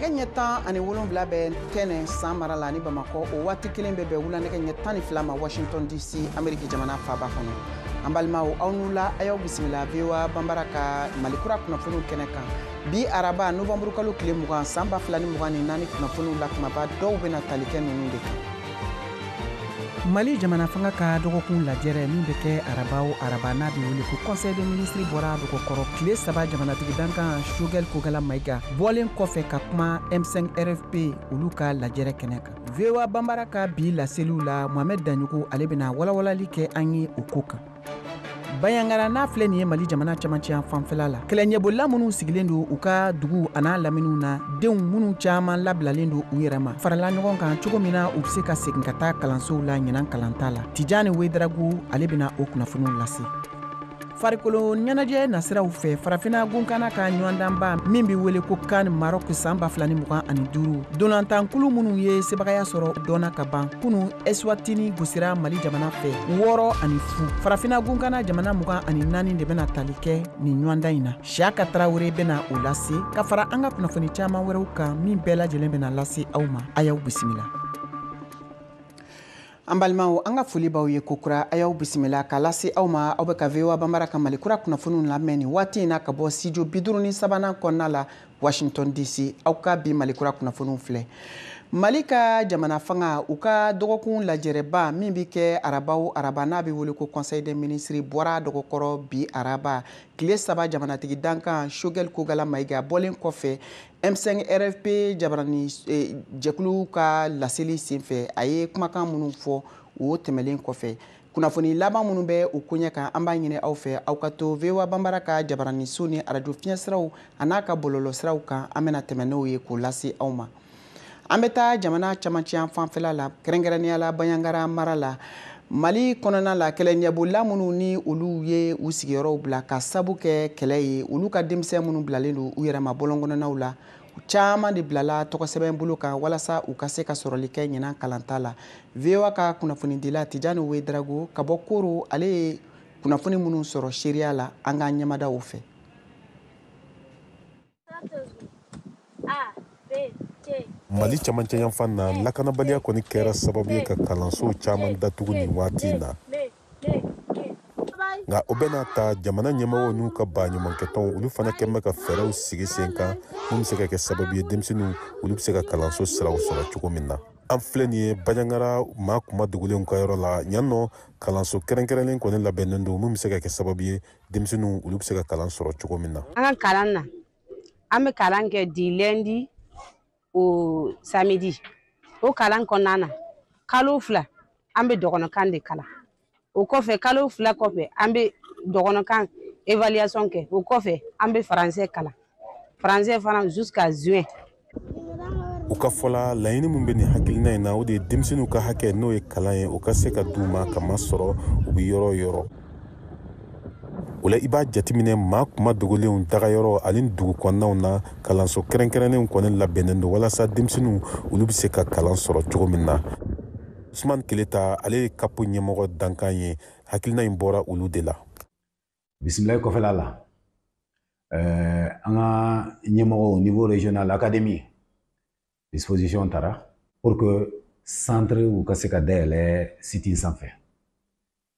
Nɛgɛ ɲɛ 17 bɛ tɛnɛ San mara la ni Bamakɔ, o waati kelen bɛ bɛn wula nɛgɛ ɲɛ 12 ma Washington DC, Ameriki jamana faaba kɔnɔ. An balimaw, aw n'u la, a y'aw bisimila VOA Banbara ka Malikura kunnafoniw kɛnɛ kan. Bi araba, novembre kalo tile 20, san 2024, kunnafoniw la kumaba dɔw bɛna tali kɛ ninnu de kan. Mali jamana fanga ka dɔgɔkun lajɛrɛ min bɛ kɛ araba o araba, n'a bɛ wele ko Conseil des ministres, bɔra dɔgɔkɔrɔ tile 3, jamanatigi dankan Choguel Kokala Maïga bɔlen kɔfɛ ka kuma M5 RFP olu ka lajɛrɛ kɛnɛ kan. VOA Banbara ka bi laseliw la, Mohamed Daɲogo, ale bɛna walawalali kɛ an ye o ko kan. Bayangara n'a filɛ nin ye Mali jamana camancɛ fanfɛla la, kɛlɛɲɛbolila minnu sigilen don u ka dugu an'a laminiw na, denw minnu caman labilalen don u yɛrɛ ma, farala ɲɔgɔn kan cogo min na u bɛ se ka segin ka taa kalansow la ɲinan kalanta la. Tijani Wedarago, ale bɛna o kunnafoniw lase. Farikolo ɲɛnajɛ nasiraw fɛ, Farafina gunkana ka ɲɔgɔndanba min bɛ wele ko CAN Maroc san 2025, dolantankulu minnu ye sebagaya sɔrɔ dɔnna ka ban. Kunu, Eswatini gosira Mali jamana fɛ 6-0. Farafina gunkana jamana 24 de bɛna tali kɛ nin ɲɔgɔndan in na. Siyaka Tarawele bɛna o lase ka fara an ka kunnafoni caman wɛrɛw kan min bɛɛ lajɛlen bɛna lase aw ma. A y'aw bisimila. An balimaw, an ka foli b'aw ye kokura. A y'aw bisimila k'a lase aw ma. Aw bɛ ka VOA Banbara ka Malikura kunnafoniw lamɛn nin waati in na ka bɔ studio 53nan kɔnɔna la, Washington DC. Aw ka bi Malikura kunnafoniw filɛ. Mali ka jamana fanga u ka dɔgɔkun lajɛrɛba min bɛ kɛ araba o araba, n'a bɛ wele ko Conseil des ministres, bɔra dɔgɔkɔrɔ bi araba, tile 3, jamanatigi dankan Choguel Kokala Maïga bɔlen kɔfɛ M5 RFP jabarani jɛkulu ka laseli senfɛ, a ye kumakan minnu fɔ o tɛmɛlen kɔfɛ. Kunnafoni laban minnu bɛ o koɲɛ kan, an b'a ɲini aw fɛ, aw ka to VOA Banbara ka jabaraniso ni arajo fiɲɛsiraw an'a ka bɔlɔlɔsiraw kan. An bɛna tɛmɛ n'o ye k'o lase aw ma. An bɛ taa jamana camancɛ fanfɛla la, kɛrɛnkɛrɛnnenya la Bayangara mara la, Mali kɔnɔna la. Kɛlɛɲɛbolila minnu ni olu ye u sigiyɔrɔw bila ka sabu kɛ kɛlɛ ye, olu ka denmisɛn minnu bilalen don u yɛrɛ ma bɔlɔn kɔnɔnaw la, caman de bilala tɔgɔsɛbɛn bolo kan walasa u ka se ka sɔrɔli kɛ ɲinan kalanta la. VOA ka kunnafonidila Tijani Wedrago ka bɔ Koro, ale ye kunnafoni minnu sɔrɔ seereya la, an k'an ɲɛmada o fɛ. Mali camancɛ yanfan na, lakanabaliya kɔni kɛra sababu ye ka kalansow caman datugu nin waati in na. Nka o bɛna ta, jamana ɲɛmɔgɔw n'u ka baɲumankɛtɔnw, olu fana kɛn bɛ ka fɛɛrɛw sigi sen kan mun bɛ se ka kɛ sababu ye denmisɛnninw olu bɛ se ka kalanso siraw sɔrɔ cogo min na. An filɛ nin ye Baɲangara maa kuma dogolenw ka yɔrɔ la yan nɔ. Kalanso kɛrɛnkɛrɛnlen kɔni labɛnnen don mun bɛ se ka kɛ sababu ye denmisɛnninw olu bɛ se ka kalan sɔrɔ cogo min na. An ka kalan na, an bɛ kalan kɛ du lundi au samedi. O kalan kɔnɔna na, kalo 2 an bɛ dɔgɔnɔkan de kalan. O kɔfɛ, kalo 2 kɔfɛ, an bɛ dɔgɔnɔkan évaluation kɛ. O kɔfɛ, an bɛ français kalan, français fana jusqu'à juin. U ka fɔla, laɲini min bɛ nin hakilina in na, o de ye denmisɛnninw ka hakɛ, n'o ye kalan ye, o ka se ka d'u ma ka masɔrɔ u bɛ yɔrɔ o yɔrɔ. O la, i b'a jateminɛ maa kuma dogolenw dagayɔrɔ ani dugu kɔnɔnaw na, kalanso kɛrɛnkɛrɛnnenw kɔni labɛnnen don walasa denmisɛnninw olu bɛ se ka kalan sɔrɔ cogo min na. Usman Keleta, ale ye kapo ɲɛmɔgɔ dankan ye. Hakilina in bɔra olu de la. Bisimilayi kɔfɛla la, an ka ɲɛmɔgɔ au niveau régional, académie, disposition tara pour que centre u ka se ka dayɛlɛ site sanfɛ,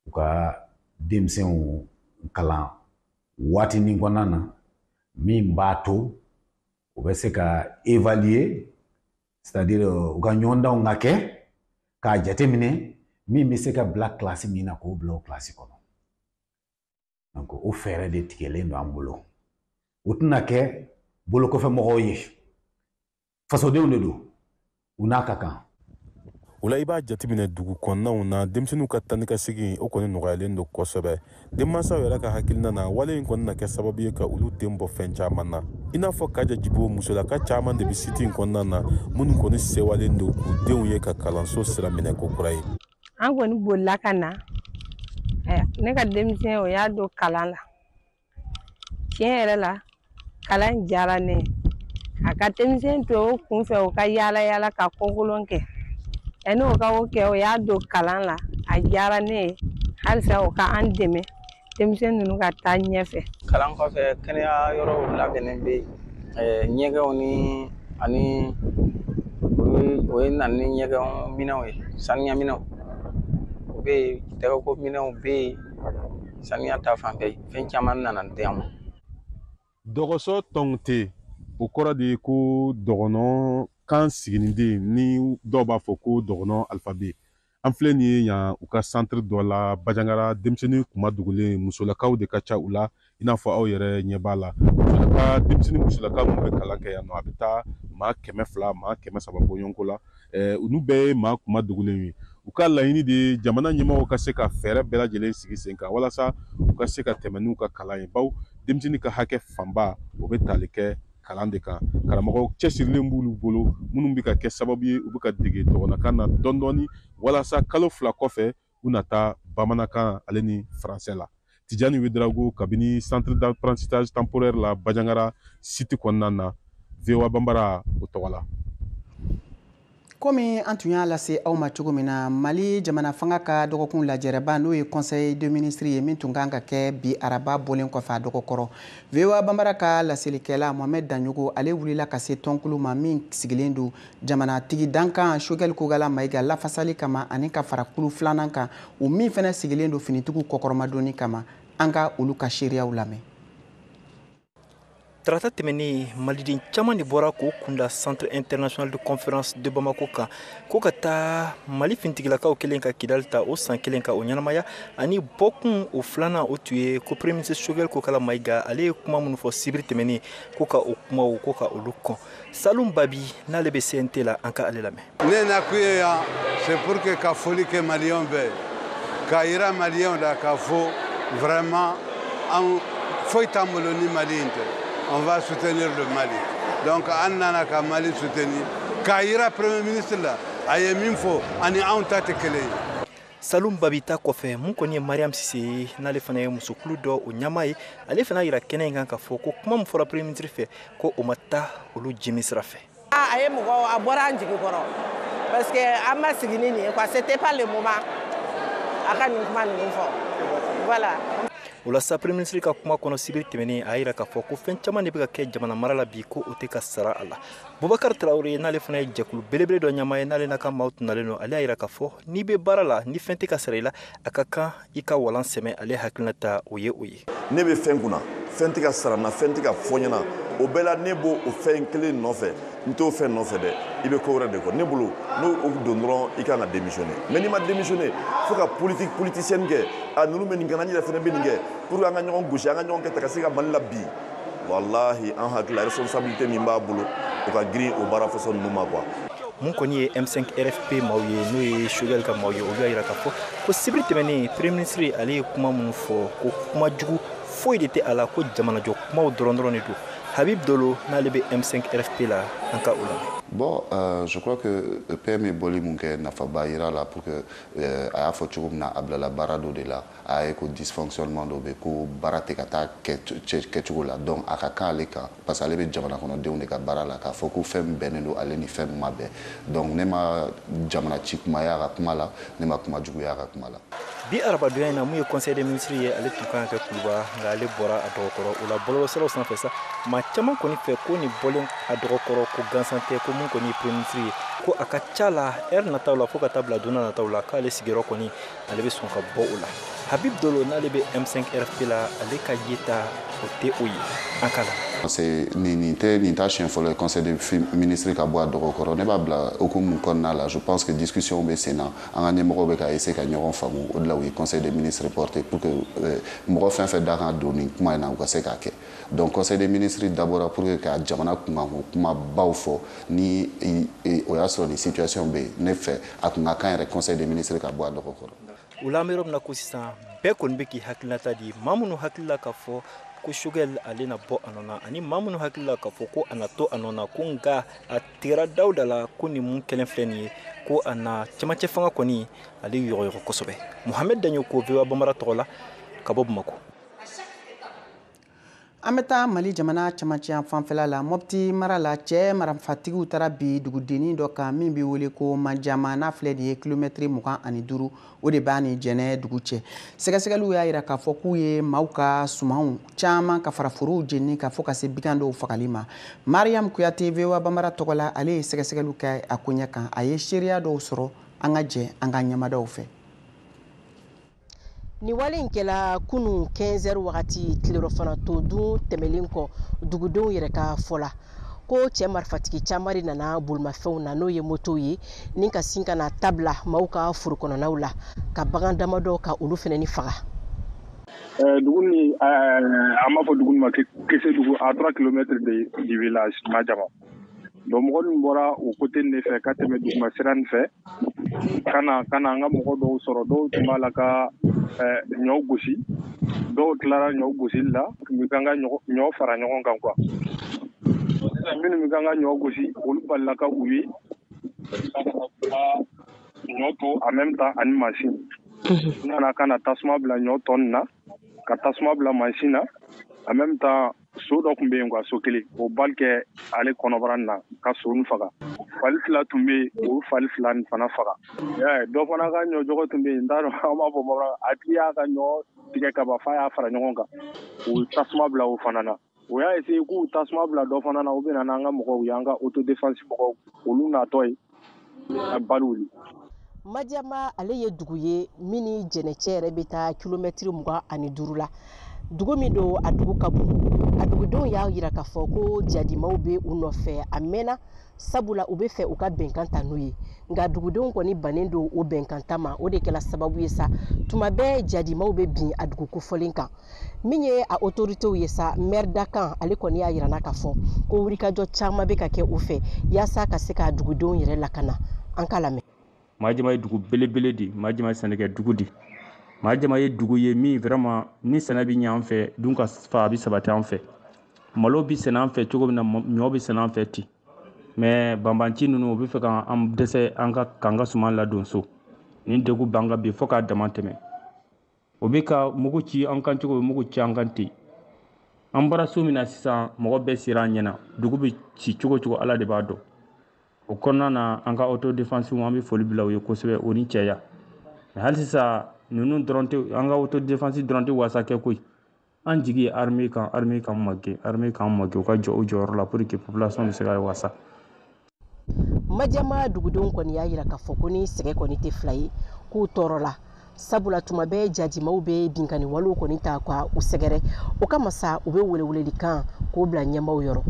u ka denmisɛnw kalan waatinin kɔnɔna na min b'a to u bɛ se ka évaluer, c'est-à-dire u ka ɲɔgɔndanw ka kɛ k'a jateminɛ min bɛ se ka bila kilasi min na, k'o bila o kilasi kɔnɔ. Donc o fɛɛrɛ de tigɛlen don an bolo. O tɛna kɛ bolokɔfɛmɔgɔw ye, fasodenw de don, u n'a ka kan. O la, i b'a jateminɛ dugu kɔnɔnaw na, denmisɛnninw ka taa ni ka segin, o kɔni nɔgɔyalen don kosɛbɛ. Denmansaw yɛrɛ ka hakilina na, wale in kɔni na kɛ sababu ye ka olu den bɔ fɛn caman na. I n'a fɔ Kaja Jibo, musolaka caman de bɛ site in kɔnɔna na minnu kɔni sewalen don k'u denw ye ka kalanso sira minɛ ko kura ye. An kɔni bolila ka na. Ne ka denmisɛn, o y'a don kalan la. Tiɲɛ yɛrɛ la, kalan diyara ne ye. A ka denmisɛn to o kunfɛ, o ka yaala yaala ka kɔkolon kɛ, n'o ka o kɛ, o y'a don kalan la, a diyara ne ye. Halisa o ka an dɛmɛ, denmisɛn ninnu ka taa ɲɛfɛ. Kalan kɔfɛ, kɛnɛya yɔrɔw labɛnnen bɛ yen, ɲɛgɛnw ni Ani o ye na ni ɲɛgɛn minɛnw ye, saniya minɛnw o bɛ yen, tɛgɛko minɛnw bɛ yen, saniya ta fan fɛ, fɛn caman nana di an ma. Dɔgɔsɔ tɔnte, o kɔrɔ de ye ko dɔgɔnɔ kan siginiden, ni dɔw b'a fɔ ko dɔgɔnɔ alphabet. An filɛ nin ye yan u ka centre dɔ la Bandiagara, denmisɛnnin kuma dogolen, musolakaw de ka ca u la. I n'a fɔ aw yɛrɛ ɲɛ b'a la, musolaka, denmisɛnnin musolaka minnu bɛ kalan kɛ yan nɔ, a bɛ taa maa 200, maa 300 bɔɲɔgɔnko la. Olu bɛɛ ye maa kuma dogolen ye. U ka laɲini de ye jamana ɲɛmɔgɔw ka se ka fɛɛrɛ bɛɛ lajɛlen sigi sen kan walasa u ka se ka tɛmɛ n'u ka kalan ye, bawo denmisɛnnin ka hakɛ fanba o bɛ tali kɛ kalan de kan. Karamɔgɔw cɛsirilen b'olu bolo minnu bɛ ka kɛ sababu ye u bɛ ka dege dɔgɔnɔkan na dɔɔni dɔɔni, walasa kalo 2 kɔfɛ u na taa bamanankan ale ni faransɛ la. Tijani Ouédraogo, kabini centre d'apprentissage temporaire la Bandiagara site kɔnɔna na, VOA Bambara o tɔgɔ la. Komi an tun y'a lase aw ma cogo min na, Mali jamana fanga ka dɔgɔkun lajɛrɛba, n'o ye conseil de ministre ye, min tun kan ka kɛ bi araba bɔlen kɔfɛ a dɔgɔkɔrɔ, VOA Bambara ka laselikɛla Mohamed Daɲogo, ale wulila ka se tɔnkulu ma min sigilen don jamanatigi dankan Choguel Kokalla Maïga lafasali kama, ani ka fara kulu filanan kan, o min fana sigilen don finitigiw kɔkɔrɔmadonni kama. An ka olu ka seereyaw lamɛn. Tarata tɛmɛnen, maliden caman de bɔra k'o kunda Centre international de conférence de Bamako kan ko ka taa Mali fintigilakaw kelen ka Kidali ta o san kelen ka o ɲɛnamaya. Ani bɔkun o filanan, o tun ye ko premier ministre Choguel Kokalla Maïga, ale ye kuma minnu fɔ sibiri tɛmɛnen, ko ka o kumaw ko ka olu kɔn. Salum Babi, n'ale bɛ CNT la, an ka ale lamɛn. Ne nakun ye yan, c'est pour que ka foli kɛ maliyɛnw bɛɛ, k'a yira maliyɛnw la k'a fɔ vraiment an foyi t'an bolo ni Mali in tɛ. On va soutenir le Mali. Donc, an nana ka Mali soutenir. K'a yira premier ministre la, a ye min fɔ ani anw ta tɛ kelen ye. Salum Babi ta kɔfɛ, mun kɔni ye Mariam Sise ye, n'ale fana ye musokulu dɔ o ɲɛmaa ye, ale fana yira kɛnɛ in kan k'a fɔ ko kuma min fɔra premier ministre fɛ, ko o ma taa olu jimi sira fɛ. A ye mɔgɔ a bɔra an jigi kɔrɔ, parce que an ma sigi ni nin ye quoi, c'était pas le moment a ka nin kuma ninnu fɔ, voilà. O la sa, premier ministre ka kuma kɔnɔ sibiri tɛmɛnen, a y'a yira k'a fɔ ko fɛn caman de bɛ ka kɛ jamana mara la bi, ko o tɛ ka sara a la. Bubakar Tarawele, n'ale fana ye jɛkulu belebele dɔ ɲɛmaa ye, n'ale n'a ka maaw tun nalen don, ale y'a yira k'a fɔ n'i bɛ baara la, ni fɛn tɛ ka sara i la, a ka kan i ka walan sɛmɛ. Ale hakilina ta o ye o ye. Ne bɛ fɛn kunna, fɛn tɛ ka sara n na, fɛn tɛ ka fɔ n ɲɛna, o bɛɛ la ne b'o o fɛn kelen nɔfɛ. N t'o fɛn nɔfɛ dɛ, i bɛ ko wɛrɛ de kɔ. Ne bolo, n'o o don dɔrɔn, i kan ka démissionner. Mais n'i ma démissionner, fo ka politique politicienne kɛ, a ninnu bɛ nin kɛ, an yɛrɛ fana bɛ nin kɛ pour que an ka ɲɔgɔn gosi, an ka ɲɔgɔn kɛ ta ka se ka Mali la bi. Walahi, an hakili la, responsabilité min b'a bolo, o ka girin o baara façon ninnu ma quoi. Mun kɔni ye M5 RFP maaw ye, n'o ye Choguel ka maaw ye, olu y'a yira k'a fɔ ko sibiri tɛmɛnen, premier ministre ale ye kuma minnu fɔ, ko kuma jugu foyi de tɛ a la, ko jamanajɔ kumaw dɔrɔn dɔrɔn de don. Habib Dolo, n'ale bɛ M5 RFP la, an ka o lamɛn. Bon, je crois que PM ye bɔli mun kɛ, nafaba yira la pour que a y'a fɔ cogo min na, a bilala baara dɔ de la, a ye ko dysfonctionnement dɔ bɛ, ko baara tɛ ka taa kɛcogo la. Donc a ka kan ale kan, parce que ale bɛ jamana kɔnɔdenw de ka baara la, k'a fɔ ko fɛn min bɛnnen don ale ni fɛn min ma bɛn. Donc ne ma jamana ci kuma y'a ka kuma la, ne ma kuma jugu y'a ka kuma la. Bi arabadonya in na, mun ye conseil des ministres ye, ale tun kan ka kɛ Kuluba, nka ale bɔra a dɔgɔkɔrɔ. O la, bɔlɔlɔsiraw sanfɛ sa, maa caman kɔni fɛ ko nin bɔlen a dɔgɔkɔrɔ ko gansan tɛ, ko mun kɔni ye premier ministre ye, ko a ka ca la ɛri nataw la, fo ka taa bila don nataw la, k'ale sigiyɔrɔ kɔni ale bɛ sɔn ka bɔ o la. Habib Dolo, n'ale bɛ M5 RFP la, ale ka yeta o tɛ o ye, an ka la. Parce que nin tɛ nin t'a siɲɛ fɔlɔ ye conseil des ministres ka bɔ a dɔgɔkɔrɔ. Ne b'a bila hukumu kɔnɔna la, je pense que discussion bɛ sen na, an ka ɲɛmɔgɔw bɛ ka essayer ka ɲɔgɔn faamu. O de la u ye conseil des ministres reporté pour que mɔgɔ fɛn fɛn da kan don nin kuma in na, u ka se k'a kɛ. Donc conseil des ministres dabɔra pour que ka jamana kunkanko kumabaw fɔ. Ni o y'a sɔrɔ nin situation bɛ yen, ne fɛ a kun ka kan yɛrɛ conseil des ministres ka bɔ a dɔgɔkɔrɔ. O la, an bɛ yɔrɔ min na ko sisan, bɛɛ kɔni bɛ k'i hakilinata di. Maa minnu hakili la k'a fɔ ko Choguel ale na bɔ a nɔ na, ani maa minnu hakili la k'a fɔ ko a na to a nɔ na, ko nka a tigɛra Dawuda la, ko nin mun kɛlen filɛ nin ye, ko a na cɛmancɛ fanga kɔni ale yɔgɔyɔgɔ kosɛbɛ. Mohamed Daɲo ko VOA Bambara tɔgɔ la ka bɔ Bamako. An bɛ taa Mali jamana camancɛ fanfɛla la, Mɔpti mara la, cɛ marifatigiw taara bi dugudennin dɔ kan min bɛ wele ko Majama. N'a filɛ nin ye, kilomɛtiri 25, o de b'a ni Jɛnɛ dugu cɛ. Sɛgɛsɛgɛliw y'a jira k'a fɔ k'u ye maaw ka sumanw caman ka fara forow jeni ka fɔ ka se bigan dɔw fagali ma. Mariam Kuyate, VOA Bambara tɔgɔ la, ale ye sɛgɛsɛgɛliw kɛ a koɲɛ kan. A ye seereya dɔw sɔrɔ. An ka jɛ an ka ɲɛmadaw fɛ. Nin wale in kɛla kunu 15 heures wagati, tilerɔfana to dun tɛmɛlen kɔ. Dugudenw yɛrɛ ka fɔ la, ko cɛ marifatigi caman de nana bolimafɛnw na, n'o ye motow ye, ni ka sin ka na tabila maaw ka foro kɔnɔnaw la, ka bagan damadɔ ka olu fɛnɛ ni faga. Dugu ni an b'a fɔ dugu ma Kese dugu, à 3 kilomètres de du village Majama. Donc mɔgɔ min bɔra o côté nin de fɛ ka tɛmɛ duguma sira nin fɛ ka na an ka mɔgɔ dɔw sɔrɔ. Dɔw tun b'a la ka ɲɔ gosi, dɔw tilara ɲɔ gosili la, tun bɛ kan ka ɲɔ fara ɲɔgɔn kan quoi. Sisan minnu bɛ kan ka ɲɔ gosi, olu balila ka u ye ɲɔ to en même temps ani mansin. U nana ka na tasuma bila ɲɔ tɔ nin na, ka tasuma bila mansin na en même temps. So dɔ tun bɛ yen quoi, so kelen, o bali kɛ ale kɔnɔbara nin na ka so nin faga. Fali fila tun bɛ yen, o fali fila nin fana faga. Dɔ fana ka ɲɔjɔgɔ tun bɛ yen, n t'a dɔn an b'a fɔ bamanankan, a tigi y'a ka ɲɔ tigɛ ka ban f'a y'a fara ɲɔgɔn kan, u tasuma bila o fana na. O y'a essayer k'u tasuma bila dɔ fana na, u bɛ na n'an ka mɔgɔw ye, an ka autodéfense mɔgɔw, olu natɔ ye ka bali wuli. Madiama, ale ye dugu ye min ni Jɛnɛcɛ yɛrɛ bɛ taa kilomɛtiri 25 la. Dugu min don, a dugu ka bon. A dugudenw y'a yira k'a fɔ ko jadimaw bɛ u nɔfɛ a mɛnna, sabula u bɛ fɛ u ka bɛnkan ta n'u ye. Nka dugudenw kɔni bannen don o bɛnkan ta ma. O de kɛla sababu ye sa, tuma bɛɛ jadimaw bɛ bin a dugu kofɔlen kan. Min ye a autoritéw ye sa, maire dakan, ale kɔni y'a yira k'a fɔ ko wulikajɔ caman bɛ ka kɛ u fɛ yaasa ka se ka dugudenw yɛrɛ lakana. An k'a lamɛn. Majama ye dugu belebele de. Majama ye sɛnɛkɛ dugu de. Majama ye dugu ye min vraiment ni sɛnɛ bɛ ɲɛ an fɛ, dun ka fa a bɛ sabati an fɛ. Malo bɛ sɛnɛ an fɛ cogo min na, ɲɔ bɛ sɛnɛ an fɛ ten. Mais banbanci ninnu, u bɛ fɛ k'an dɛsɛ an ka k'an ka suman ladon so. Nin degun b'an kan bi fo k'a dama tɛmɛ. O bɛ ka mugu ci an kan cogo, u bɛ mugu ci an kan ten. An bɔra so min na sisan, mɔgɔ bɛɛ sera an ɲɛna. Dugu bɛ ci cogo cogo, Ala de b'a dɔn. O kɔnɔna na, an ka autodéfense, an bɛ foli bila u ye kosɛbɛ, o ni cɛya. Mais hali sisan, ninnu dɔrɔn tɛ, an ka autodéfense dɔrɔn tɛ wasa kɛ koyi. An jigi ye armée kan, armée k'an magɛn, armée k'an magɛn, u ka jɔ u jɔyɔrɔ la pour que population bɛ se ka wasa. Madiama dugudenw kɔni y'a yira k'a fɔ ko ni sɛgɛ kɔni tɛ fila ye, k'u tɔɔrɔ la, sabula tuma bɛɛ jadimaw bɛ binkani walew kɔni ta ka u sɛgɛrɛ. O kama sa, u bɛ welewelelikan k'o bila ɲɛmaaw yɔrɔ.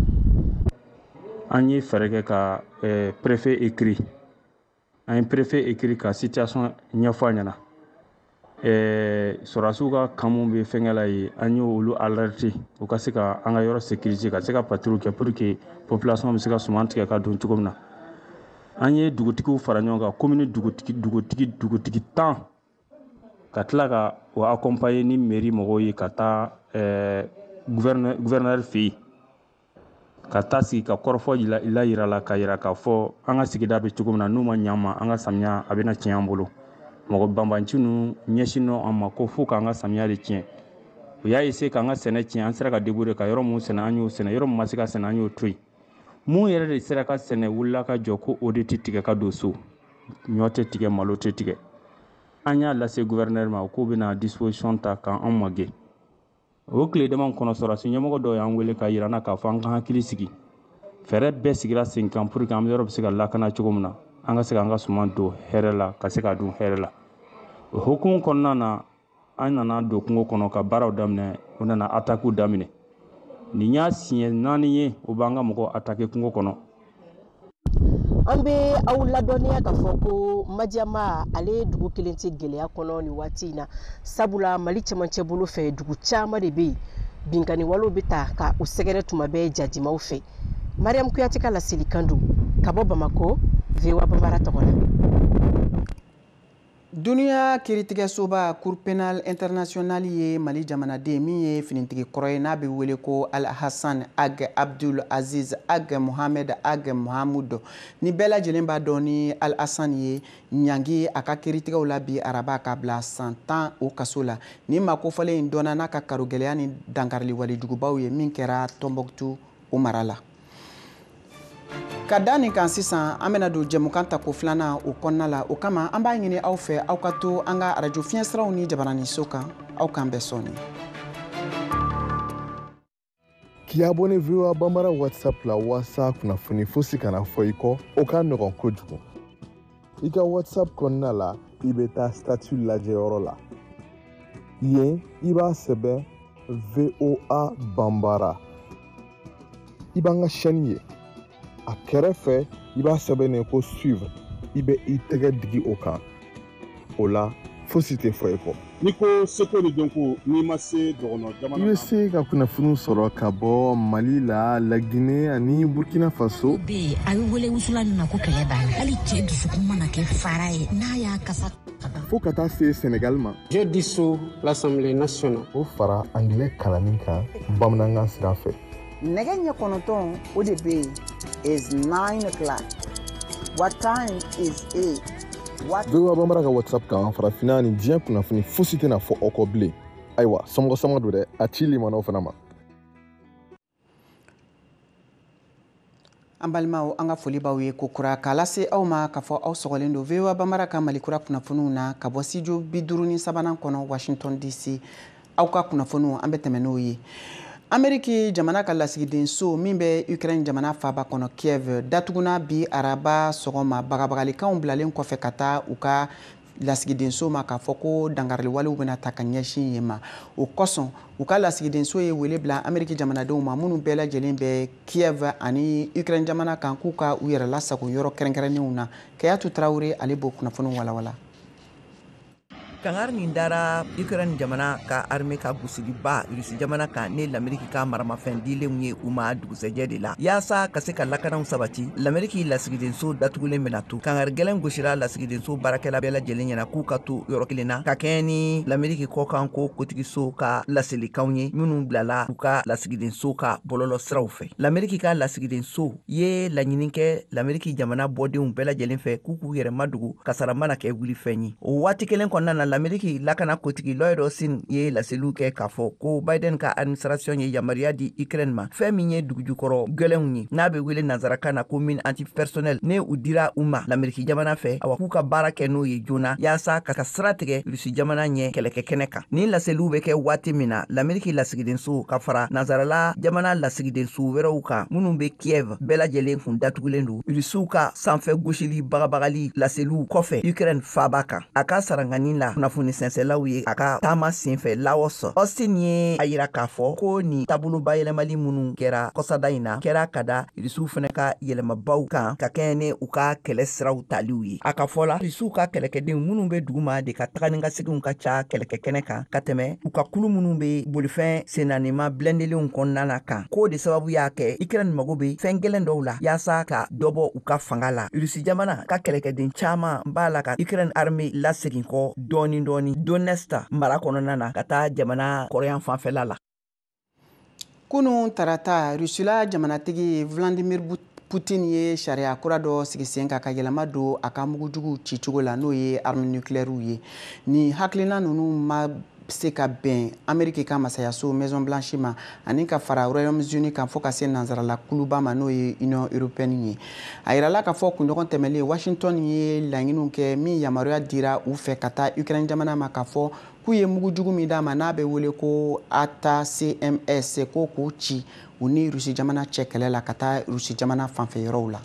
An ye fɛɛrɛ kɛ ka préfet écrit, an ye préfet écrit ka situation ɲɛfɔ a ɲɛna. Sɔrɔdasiw ka camp mun bɛ fɛnkɛ la yen, an y'olu alerter u ka se ka an ka yɔrɔ sécuriser, ka se ka patrouille kɛ pour que population bɛ se ka suman tigɛ ka don cogo min na. An ye dugutigiw fara ɲɔgɔn kan, commune dugutigi 10, ka tila ka o accompagner ni mairie mɔgɔw ye ka taa gouverneur fɛ yen, ka taa sigi ka kɔrɔfɔ la yira la, ka yira k'a fɔ an ka sigida bɛ cogo min na, n'u ma ɲɛ an ma, an ka samiya a bɛna tiɲɛ an bolo. Mɔgɔ banbanci ninnu ɲɛsin an ma ko fo k'an ka samiya de tiɲɛ. U y'a essayer k'an ka sɛnɛ tiɲɛ. An sera ka débrouiller ka yɔrɔ mun sɛnɛ, an y'o sɛnɛ. Yɔrɔ min ma se ka sɛnɛ, an y'o to yen. Mun yɛrɛ de sera ka sɛnɛ, wulila ka jɔ ko o de tɛ tigɛ ka don so, ɲɔ tɛ tigɛ, malo tɛ tigɛ. An y'a lase gouverneur ma k'u bɛna disposition ta k'an magɛn. O tile dama kɔnɔ, sɔrɔdasi ɲɛmɔgɔ dɔw y'an wele ka yira n na k'a fɔ an ka hakili sigi, fɛɛrɛ bɛɛ sigira sen kan pour que an yɔrɔ bɛ se ka lakana cogo min na, an ka se k'an ka suman don hɛrɛ la, ka se k'a dun hɛrɛ la. O hukumu kɔnɔna na, an nana don kungo kɔnɔ ka baaraw daminɛ. U nana attaque daminɛ. Nin y'a siɲɛ 4 ye u b'an ka mɔgɔw attaquer kungo kɔnɔ. An bɛ aw ladɔnniya k'a fɔ ko Madiama, ale dugu kelen tɛ gɛlɛya kɔnɔ nin waati in na, sabula Mali cɛmancɛ bolo fɛ, dugu caman de bɛ yen, binkani walew bɛ ta ka u sɛgɛrɛ tuma bɛɛ jadimaw fɛ. Mariam Kuyate ka laselikan don ka bɔ Bamakɔ, VOA Bambara tɔgɔ la. Duniya kiiritigɛsoba Cour pénale internationale ye Mali jamanaden min ye finitigi kɔrɔ ye, n'a bɛ wele ko Al Hassan Ag Abdul Aziz Ag Mohamed Ag Mohamud, ni bɛɛ lajɛlen b'a dɔn ni Al Hassan ye, ɲangi a ka kiiritigɛw la bi araba ka bila san 10 o kaso la. Ni maa kofɔlen in dɔnna n'a ka karogɛlɛya ni dankarili walejugubaw ye min kɛra Tɔnbɔkutu o mara la. Ka da nin kan sisan, an bɛna don jɛmukan tako filanan o kɔnɔna la. O kama, an b'a ɲini aw fɛ, aw ka to an ka arajo fiɲɛsiraw ni jabaraniso kan. Aw k'an bɛn sɔɔni. K'i abonné VOA Bambara WhatsApp la walasa kunnafoni fosi kana fɔ i kɔ, o ka nɔgɔn kojugu. I ka WhatsApp kɔnɔna la, i bɛ taa statut lajɛyɔrɔ la. Yen, i b'a sɛbɛn VOA Bambara. I b'an ka chaîne ye. A kɛrɛfɛ, i b'a sɛbɛn ko suivre. I bɛ i tɛgɛ digi o kan. O la, fosi tɛ fɔ i kɔ. N'i ko seko ni dɔnko, n'i ma se dɔgɔnɔ jamana I bɛ se ka kunnafoniw sɔrɔ ka bɔ Mali la, Laginɛ ani Burkina Faso. Bɛ yen, a bɛ wele wusulan min ma ko kɛlɛ b'a la, hali cɛ dusukun mana kɛ fara ye, n'a y'a kasa. Fo ka taa se Senegal ma. Je dissous l'Assemblée nationale. O fara angilɛ kalanni kan bamanankan sira fɛ. Nɛgɛ ɲɛ 9, o de bɛ yen, is 9 o'clock. What time is it? What VOA Bambara ka WhatsApp kan, farafinna ni diɲɛ kunnafoni fosi tɛna fɔ aw kɔ bilen. Ayiwa, somɔgɔ sama don dɛ, a ci limanaw fana ma. An balimaw, an ka foli b'aw ye ko kura k'a lase aw ma k'a fɔ aw sɔgɔlen don VOA Bambara ka Mali kura kunnafoniw na ka bɔ studio 53nan kɔnɔ, Washington DC. Aw ka kunnafoniw, an bɛ tɛmɛ n'o ye. Ameriki jamana ka lasigidenso min bɛ Ukraine jamana faaba kɔnɔ Kiev datuguna bi araba sɔgɔma, bagabagalikanw bilalen kɔfɛ ka taa u ka lasigidenso ma k'a fɔ ko dankariliwalew bɛna ta ka ɲɛsin yen ma. O kosɔn, u ka lasigidenso ye wele bila Ameriki jamanadenw ma minnu bɛɛ lajɛlen bɛ Kiev ani Ukraine jamana kan, k'u ka u yɛrɛ lasago yɔrɔ kɛrɛnkɛrɛnnenw na. Kayatu Tarawele, ale b'o kunnafoniw walawala. Kangari nin dara Ukraine jamana ka armée ka gosiliba Rusi jamana kan ne Lameriki ka maramafɛn dilenw ye u ma dugusɛjɛ de la, yaasa ka se ka lakanaw sabati. Lameriki lasigidenso datugulen bɛna to. Kangari gɛlɛn gosira lasigidenso baarakɛla bɛɛ lajɛlen ɲɛna k'u ka to yɔrɔ kelen na, ka kɛɲɛ ni Lameriki kɔkan ko kotigiso ka laselikanw ye minnu bilala u ka lasigidenso ka bɔlɔlɔ siraw fɛ. Lameriki ka lasigidenso ye laɲini kɛ Lameriki jamana bɔdenw bɛɛ lajɛlen fɛ k'u k'u yɛrɛ madugu, kasara mana kɛ wulifɛn ye. O waati kelen kɔnɔna na, Lameriki lakana kotigi Lloyd Austin ye laseliw kɛ k'a fɔ ko Biden ka administration ye yamaruya di Ukraine ma, fɛn min ye dugujukɔrɔ gɛlɛnw ye, n'a bɛ wele nanzarakan na ko mine antipersonnel, ne u dira u ma Lameriki jamana fɛ, awa, k'u ka baara kɛ n'o ye joona yaasa ka sira tigɛ Rusi jamana ɲɛ kɛlɛkɛ kɛnɛ kan. Nin laseliw bɛ kɛ waati min na, Lameriki lasigidenso ka fara nanzarala jamana lasigidenso wɛrɛw kan minnu bɛ Kiev bɛɛ lajɛlen kun datugulen don Rusiw ka sanfɛ gosili bagabagali laseliw kɔfɛ Ukraine faaba kan. A ka sarangani la kunnafoni sɛnsɛlaw ye a ka taama senfɛ Laos, Austin ye a yira k'a fɔ ko nin taabolo bayɛlɛmali minnu kɛra kɔsada in na kɛra ka da Rusiw fɛnɛ ka yɛlɛmabaw kan ka kɛɲɛ ni u ka kɛlɛ siraw taliw ye. A ka fɔ la, Rusiw ka kɛlɛkɛdenw minnu bɛ duguma de ka taga ni ka seginw ka ca kɛlɛkɛ kɛnɛ kan ka tɛmɛ u ka kulu minnu bɛ bolifɛn sennanima blɛndelenw kɔnɔna na kan, k'o de sababu y'a kɛ Ukraine mago bɛ fɛn gɛlɛn dɔw la yaasa ka dɔ bɔ u ka fanga la. Rusi jamana ka kɛlɛkɛden caman b'a la ka Ukraine armée lasegin kɔ dɔɔni dɔɔni Donetsk mara kɔnɔna na ka taa jamana kɔrɔyan fanfɛla la. Kunun tarata, Rusila jamanatigi Vladimir Putin ye sariya kura dɔ sigi sen kan ka yɛlɛma don a ka mugujuguw cicogo la, n'o ye arme nucléaire ye. Ni hakilina ninnu ma se ka bɛn Ameriki ka masayaso Maison Blanche ma ani ka fara Royaume-Uni kan, fo ka se nansarala kuluba ma, n'o ye Union européenne ye. A yirala k'a fɔ kunɲɔgɔn tɛmɛlen, Washington ye laɲiniw kɛ min yamaruya dira u fɛ ka taa Ukraine jamana ma k'a fɔ k'u ye mugujugu min d'a ma, n'a bɛ wele ko ATACMS, ko k'u ci u ni Rusi jamana cɛ kɛlɛ la ka taa Rusi jamana fanfɛ yɔrɔw la.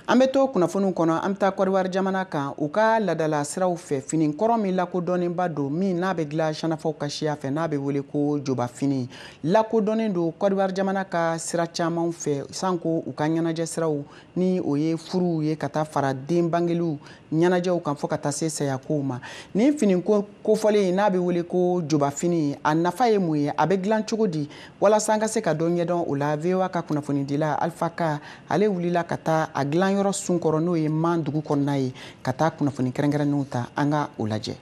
An bɛ to kunnafoniw kɔnɔ, an bɛ taa Kɔdiwari jamana kan. U ka laadala siraw fɛ, fini kɔrɔ min lakodɔnnenba don, min n'a bɛ dilan sanafaw ka siya fɛ, n'a bɛ wele ko jobafini, lakodɔnnen don Kɔdiwari jamana ka sira caman fɛ, sanko u ka ɲɛnajɛ siraw, ni o ye furuw ye ka taa fara den bangeliw ɲɛnajɛw kan fo ka taa se sayakow ma. Nin fini kofɔlen, n'a bɛ wele ko jobafini, a nafa ye mun ye, a bɛ dilan cogo di, walasa an ka se ka dɔ ɲɛdɔn o la, VOA ka kunnafonidila Alpha Ka, ale wulila ka taa a dilan. yɔrɔ sun kɔrɔ, n'o ye Man dugu kɔnɔna ye, ka taa kunnafoni kɛrɛnkɛrɛnnenw ta. An ka o lajɛ.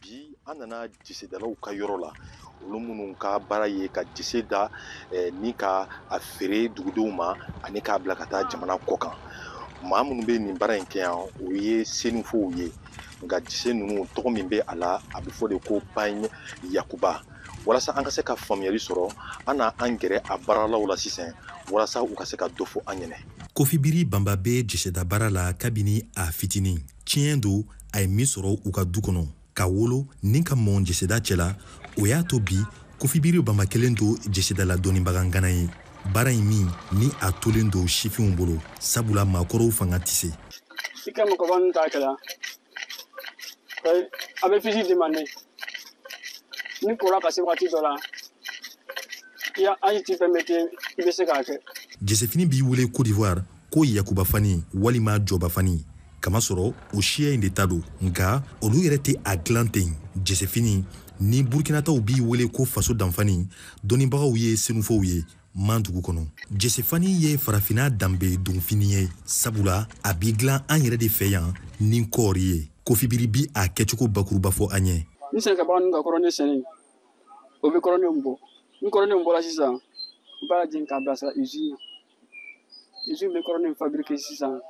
Bi an nana jisedalaw ka yɔrɔ la, olu minnu ka baara ye ka jise da ni ka a feere dugudenw ma ani k'a bila ka taa jamana kɔ kan. Maa minnu bɛ nin baara in kɛ yan, o ye senufow ye. Nka jise ninnu tɔgɔ min bɛ a la, a bɛ fɔ de ko pagne yakuba. Walasa an ka se ka faamuyali sɔrɔ, an na an gɛrɛ a baaralaw la sisan walasa u ka se ka dɔ fɔ an ɲɛnɛ. Kofibiri Banba bɛ jiseda baara la kabini a fitinin. Tiɲɛ don, a ye min sɔrɔ u ka du kɔnɔ, ka wolo ni ka mɔn jiseda cɛ la, o y'a to bi Kofibiri Banba kelen don jisedala dɔnnibaga ŋana ye. Baara in min ni a tolen don sifinw bolo, sabula maakɔrɔw fanga tɛ se. I ka mɔgɔba ninnu t'a kɛla, a bɛ fisi demande ni kɔrɔ ka se waati dɔ la, i t'i permettre, i bɛ se k'a kɛ. Jesefini b'i wele Côte d'Ivoire ko Yakuba fani walima Jɔba fani, kamasɔrɔ o siya in de ta don, nka olu yɛrɛ tɛ a dilan ten. Jesefini ni Burkinataw b'i wele ko faso danfani, dɔnnibagaw ye senufow ye Man dugu kɔnɔ. Jesefani ye farafinna danbe donfini ye, sabula a b'i dilan an yɛrɛ de fɛ yan ni kɔɔri ye. Kofibiri bi a kɛcogo bakuruba fɔ an ye. Ni sɛnɛkɛbaga ninnu ka kɔrɔne sɛnɛ, o bɛ kɔrɔne bɔ. Ni kɔrɔne bɔra sisan, u b'a lajɛ k'a bilasira usine na. Usine bɛ kɔrɔne fabriquer sisan,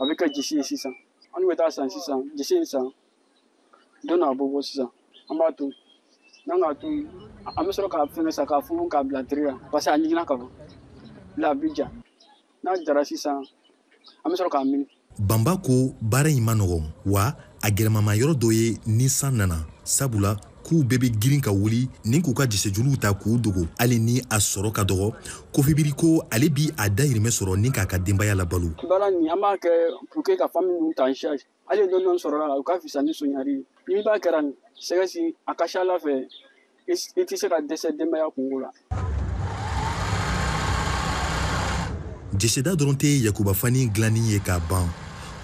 a bɛ kɛ jisi ye sisan. An bɛ taa san sisan, jisi in san, don n'a bɔ bɔ sisan, an b'a to. N'an k'a to, an bɛ sɔrɔ k'a fɛngɛ sa, k'a funfun k'a bila tiri la, parce que a ɲiginna ka ban. La a bɛ ja. N'a jara sisan, an bɛ sɔrɔ k'a mini. Banba ko baara in ma nɔgɔn, wa a gɛlɛmama yɔrɔ dɔ ye ni san nana, sabula k'u bɛɛ bɛ girin ka wuli ni k'u ka jisejuluw ta k'u dogo. Hali ni a sɔrɔ ka dɔgɔ, Kofibiri ko ale bi a dayirimɛ sɔrɔ ni k'a ka denbaya labalo. Baara nin an b'a kɛ pour que ka famille ninnu ta en charge. Hali dɔɔni dɔɔni sɔrɔla la, o ka fisa ni soɲari ye. N'i b'a kɛra nin sɛgɛsi, a ka ca Ala fɛ, i tɛ se ka dɛsɛ denbaya kungo la. Jeseda dɔrɔn tɛ Yakuba fani dilanni ye k'a ban.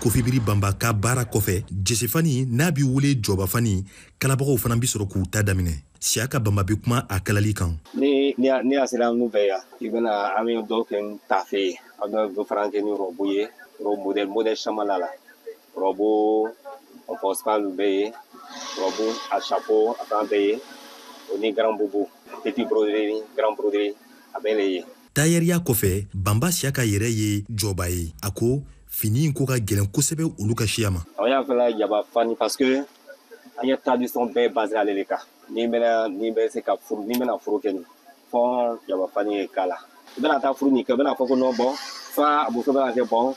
Kofibiri Banba ka baara kɔfɛ, jesefani n'a b'i wele Jɔba fani, kalabagaw fana bi sɔrɔ k'u ta daminɛ. Siyaka Banba bɛ kuma a kalali kan. Ni a sera an fɛ yan, i bɛna an bɛ dɔw kɛ tafe ye, an bɛ dɔ fana kɛ ni rɔbu ye, rɔbu modèle caman la rɔbu en bɛ yen, rɔbu a chapeau a fana bɛ yen, o ni grand boubou, petit broderie, grand broderie, a bɛɛ le ye. Tayɛriya kɔfɛ, Banba Siyaka yɛrɛ ye jɔba ye. A ko fini in ko ka gɛlɛn kosɛbɛ olu ka siya ma. An y'a fɛla jaba fani parce que an ye tradition bɛɛ basé ale de kan. N'i bɛ se ka furu, n'i bɛna furu kɛ nin, fɔ jaba fani ye k'a la. I bɛna taa furu nin kɛ, i bɛna fɔ ko non bon, fa a muso bɛna kɛ bon,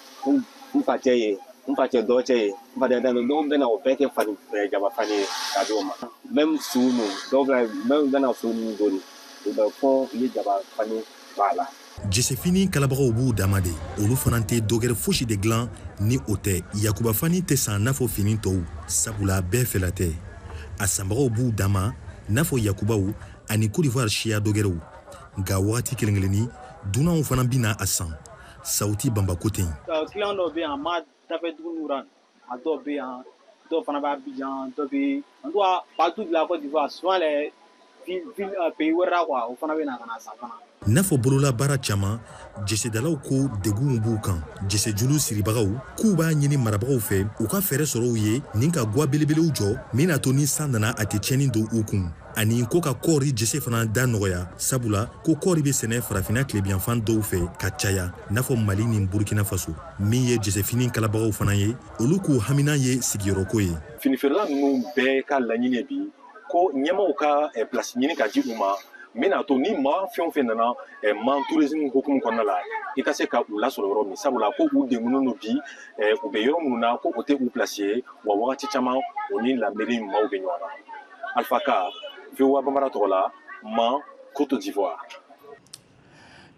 n facɛ ye, n facɛ dɔ cɛ ye, n facɛ dɔ dɔw bɛna o bɛɛ kɛ fani jaba fani ye k'a d'o ma. Même su ninnu, dɔw bɛna même bɛna furu ninnu don nin, u bɛ fɔ u ye jaba fani b'a la. Jesefini kalabagaw b'u dama de, olu fana tɛ dɔgɛrɛ fosi de dilan ni o tɛ. Yakuba fani tɛ san n'a fɔ fini tɔw, sabula bɛɛ fɛla tɛ. A sanbagaw b'u dama n'a fɔ yakubaw ani Côte d'Ivoire siya dɔgɛrɛw. Nka wagati kelen kelenni, dunanw fana bɛ na a san. Sawuti Banba ko ten. Client dɔw bɛ yan, a ma dafɛ dugu ninnu ra, a dɔw bɛ yan, dɔw fana bɛ Abidjan, dɔw bɛ en tout cas partout de la Côte d'Ivoire, souvent les villes pays wɛrɛ la quoi, o fana bɛ na ka na san fana. N'a fɔ bololabaara caman, jesedalaw ko degunw b'u kan. Jesejulu siribagaw k'u b'a ɲini marabagaw fɛ u ka fɛɛrɛ sɔrɔ u ye ni ka gwa belebelew jɔ min n'a to ni san nana a tɛ tiɲɛni don u kun, ani ko ka kɔɔri jese fana da nɔgɔya, sabula ko kɔɔri bɛ sɛnɛ farafinna tilebiyanfan dɔw fɛ ka caya, n'a fɔ Mali ni Burkina Faso. Min ye jesefini kalabagaw fana ye, olu k'u hamina ye sigiyɔrɔko ye. Finifeerela ninnu bɛɛ ka laɲini bi ko ɲɛmaaw ka place ɲini ka di u ma, min n'a to ni maa fɛn o fɛn nana Man tourisme hukumu kɔnɔna la, i ka se ka u lasɔrɔ yɔrɔ min, sabula ko u degunnen don bi, u bɛ yɔrɔ minnu na ko o tɛ u place ye, wa wagati caman o ni la mairie maaw bɛ ɲɔgɔn na. Alpha Ka, VOA Bambara tɔgɔ la, Man, Côte d'Ivoire.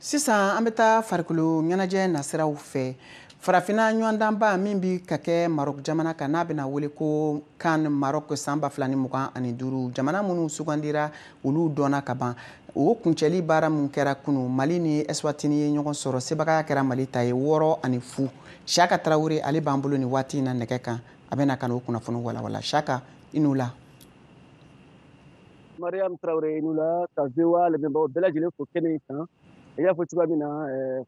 Sisan an bɛ taa farikolo ɲɛnajɛ nasiraw fɛ. Farafinna ɲɔgɔndanba min bi ka kɛ Maroc jamana kan, n'a bɛna wele ko CAN Maroc san 2025, jamana minnu sugandira olu dɔnna ka ban. O kuncɛli baara mun kɛra kunu, Mali ni Eswatini ye ɲɔgɔn sɔrɔ, sebagaya kɛra Mali ta ye 6-0. Siaka Traoré ale b'an bolo nin waati in na nɛgɛ kan, a bɛna ka n'o kunnafoni walawala. Siaka, i n'u la. Mariam Traoré i n'u la ka VOA lamɛnbagaw bɛɛ lajɛlen fo kɛnɛ in kan. I y'a fɔ cogoya min na,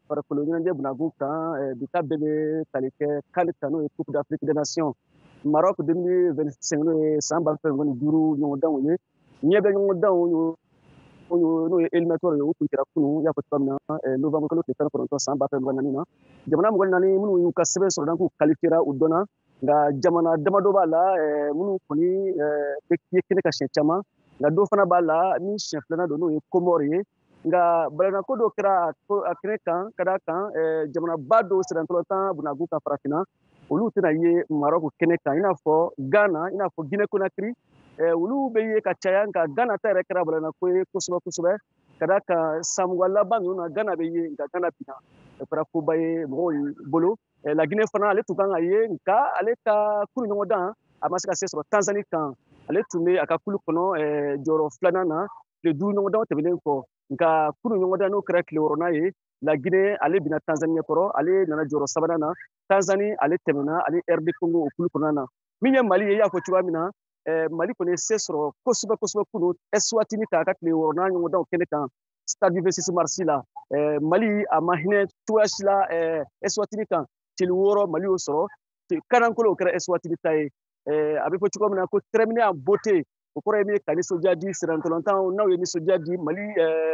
farikolo ɲɛnajɛ bunagun kan, bi ta bɛɛ bɛ tali kɛ CAN kan, n'o ye Coupe d'Afrique des Nations Maroc 2025, n'o ye san 2025 ɲɔgɔndanw ye. Ɲɛ bɛ ɲɔgɔndanw n'o ye éliminatoire ye, o kun kɛra kunun, i y'a fɔ cogoya min na, novembre kalo tile 19 san 2024 na. Jamana 24 minnu y'u ka sɛbɛn sɔrɔ, k'u qualifiera, u dɔnna. Nka jamana damadɔ b'a la minnu kɔni bɛ ye kɛnɛ ka siɲɛ caman, nka dɔ fana b'a la ni siɲɛ filanan don, n'o ye Comore ye. Nka balanako dɔ kɛra a kɛnɛ kan, ka d'a kan jamanaba dɔw sirantɔlɔtan bunagun ka farafinna, olu tɛna ye Maroc kɛnɛ kan, i n'a fɔ Ghana, i n'a fɔ Guinée Conakry. Olu bɛ ye ka caya, nka Ghana ta yɛrɛ kɛra balanako ye kosɛbɛ kosɛbɛ, ka d'a kan san 20 laban ninnu na Ghana bɛ ye, nka Ghana binna, o kɛra koba ye mɔgɔw bolo. La Guinée fana, ale tun kan ka ye, nka ale ka kulu ɲɔgɔndan a ma se ka se sɔrɔ Tanzanie kan. Ale tun bɛ a ka kulu kɔnɔ jɔyɔrɔ filanan na tile 5 ɲɔgɔndan tɛmɛnen kɔ. Nka kulu ɲɔgɔndan n'o kɛra tile 6nan ye, La Guinée ale binna Tanzanie ɲɛkɔrɔ, ale nana jɔyɔrɔ sabanan na. Tanzanie ale tɛmɛna ani RD Congo o kulu kɔnɔna na. Min ye Mali ye, i y'a fɔ cogoya min na, Mali kɔni ye se sɔrɔ kosɛbɛ kosɛbɛ kunu Eswatini kan, a ka tile 6nan ɲɔgɔndanw kɛnɛ kan stade du 26 mars la. Mali a ma hinɛ cogoya si la Eswatini kan, tile 6 Mali y'o sɔrɔ, kanankolo o kɛra Eswatini ta ye. A bɛ fɔ cogoya min na ko terminé en beauté, o kɔrɔ ye min ye ka nisɔndiya di sirantɔlɔntan n'aw ye nisɔndiya di Mali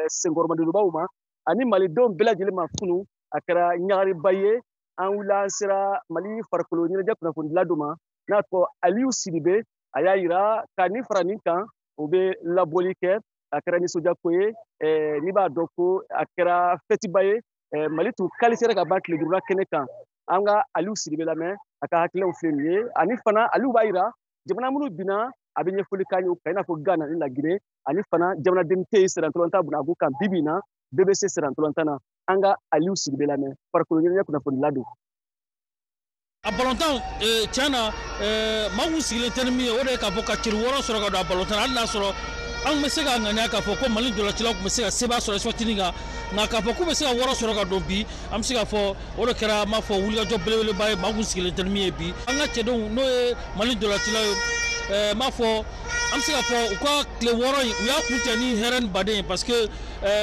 senkɔrɔmadonbaw ma ani malidenw bɛɛ lajɛlen ma. Kunu a kɛra ɲagariba ye. An wulila an sera Mali farikolo ɲɛnajɛ kunnafonidila dɔ ma n'a tɔgɔ Aliyu Sidibe, a y'a yira ka nin fara nin kan, o bɛ labɔli kɛ. A kɛra nisɔndiyako ye, n'i b'a dɔn ko a kɛra fɛtiba ye. Mali tun qualifiera ka ban tile 5nan kɛnɛ kan. An ka Aliyu Sidibe lamɛn, a ka hakilinaw filɛ nin ye. Ani fana Aliyu b'a yira jamana minnu binna, a bɛ ɲɛfɔli k'an ye o kan, i n'a fɔ Ghana ni La Guinée, ani fana jamanaden tɛ yen sirantɔlɔntan bunagun kan bi bi in na, bɛɛ bɛ se sirantɔlɔntan na. An ka Aliyu Sidibe lamɛn, farikolo ɲɛnajɛ kunnafonidila don. A balontan tiɲɛ na, maa kun sigilen tɛ ni min ye, o de ye k'a fɔ ka ciri 6 sɔrɔ ka don a balontan na. Hali n'a sɔrɔ an bɛ se ka ŋaniya k'a fɔ ko Mali dolacilaw tun bɛ se ka seba sɔrɔ Eswatini kan, nka k'a fɔ k'u bɛ se ka 6 sɔrɔ ka don bi, an bɛ se k'a fɔ o de kɛra, n b'a fɔ, wulikajɔ belebeleba ye maa kun sigilen tɛ ni min ye bi. An ka cɛdenw n'o ye Mali dolacilaw ye, n b'a fɔ an bɛ se k'a fɔ u ka tile 6 in u y'a kuncɛ ni hɛrɛ ni baden ye, parce que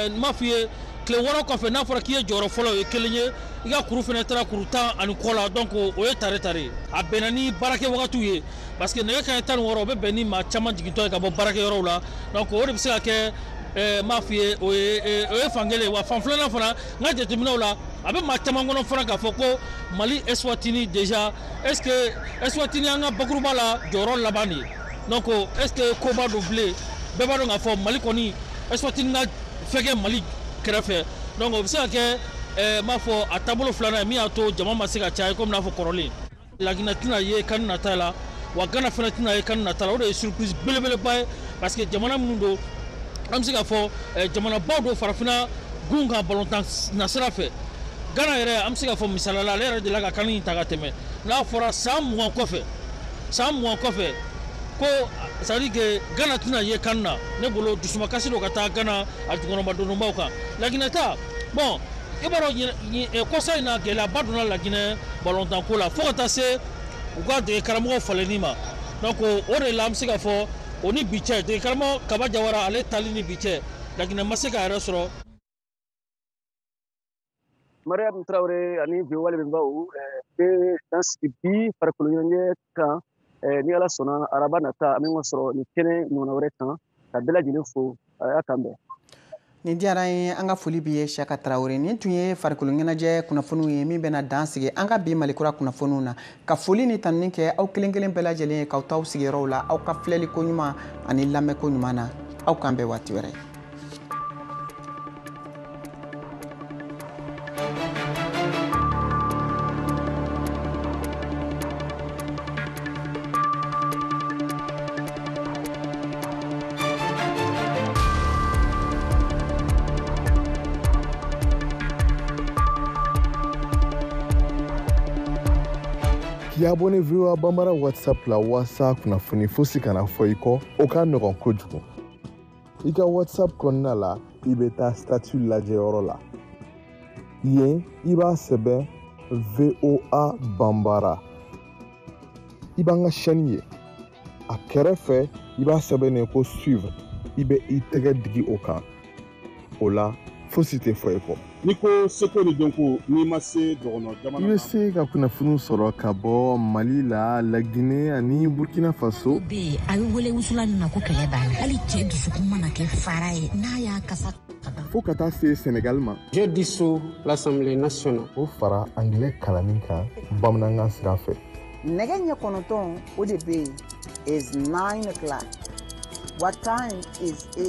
n b'a f'i ye tile 6 kɔfɛ n'a fɔra k'i ye jɔyɔrɔ fɔlɔ, o ye kelen ye, i ka kuru fana taara kuru 10 ani kɔ la, donc o ye tare tare ye. A bɛnna ni baarakɛ wagatiw ye, parce que nɛgɛ kanɲɛ 16 o bɛ bɛn ni maa caman jigintɔ ye ka bɔ baarakɛyɔrɔw la, donc o de bɛ se ka kɛ, n b'a f'i ye o ye fan kelen. Wa fan filanan fana, n ka jateminɛw la, a bɛ maa caman kɔnɔ fana k'a fɔ ko Mali Eswatini déjà, est ce que Eswatini an ka bakuruba la jɔyɔrɔ laban de ye, donc est ce que koba don bilen? Bɛɛ b'a dɔn k'a fɔ Mali kɔni Eswatini ka fɛn kɛ Mali kɛrɛfɛ, donc o bɛ se ka kɛ, n b'a fɔ a taabolo filanan ye min y'a to jama ma se ka caya komi n'a fɔ kɔrɔlen. Laginɛ tɛna ye CAN nata la, wa Ghana fana tɛna ye CAN nata la. O de ye surprise belebeleba ye, parce que jamana minnu don, an bɛ se k'a fɔ jamanabaw don farafinna gun kan balontan nasira fɛ. Ghana yɛrɛ, an bɛ se k'a fɔ misaliya la, ale yɛrɛ delila ka CAN in ta ka tɛmɛ. N'a fɔra san 20 kɔfɛ, san 20 kɔfɛ ko c'est à dire que Ghana tɛna ye CAN na, ne bolo dusumakasi don ka taa Ghana a jukɔrɔmadonbaw kan. Laginɛ ta, bon, i b'a dɔn kɔsa in na gɛlɛyaba donna Laginɛ balontanko la fo ka taa se u ka dege karamɔgɔ falenni ma. Donc o de la an bɛ se k'a fɔ o ni bi cɛ, dege karamɔgɔ Kaba Jawara ale tali ni bi cɛ, Laginɛ ma se k'a yɛrɛ sɔrɔ. Mariam Traoré ani VOA lamɛnbaaw bɛ dan sigi bi farikolo ɲɛnajɛ kan. Ni Ala sɔnna, araba nata an bɛ ɲɔgɔn sɔrɔ nin kɛnɛ ɲɔgɔnna wɛrɛ kan. Ka bɛɛ lajɛlen fo, a y'a kan bɛn. Nin diyara an ye, an ka foli b'i ye Siyaka Tarawele. Nin tun ye farikolo ɲɛnajɛ kunnafoniw ye min bɛna dan sigi an ka bi Malikura kunnafoniw na. Ka foli ni tanuni kɛ aw kelen kelen bɛɛ lajɛlen ye k'aw t'aw sigiyɔrɔw la, aw ka filɛli ko ɲuman ani lamɛnko ɲuman na. Aw k'an bɛn waati wɛrɛ. K'i abonné VOA Bambara WhatsApp la walasa kunnafoni fosi kana fɔ i kɔ, o ka nɔgɔn kojugu. I ka WhatsApp kɔnɔna la, i bɛ taa statut lajɛyɔrɔ la. Yen, i b'a sɛbɛn VOA Bambara. I b'an ka chaîne ye. A kɛrɛfɛ, i b'a sɛbɛn ko suivre. I bɛ i tɛgɛ digi o kan. O la, Fosi tɛ fɔ i kɔ. N'i ko seko ni dɔnko, n'i ma se dɔgɔnɔ jamana I bɛ se ka kunnafoniw sɔrɔ ka bɔ Mali la, Laginɛ ani Burkina Faso. Bɛ yen, a bɛ wele wusulan min ma ko kɛlɛ b'a la. Hali cɛ dusukun mana kɛ fara ye, n'a y'a kasa fo ka taa se Senegal ma. J'ai dissous l'Assemblée nationale. O fara angilɛ kalanni kan bamanankan sira fɛ. Nɛgɛ ɲɛ 9, o de bɛ yen, is 9 o'clock. What time is it?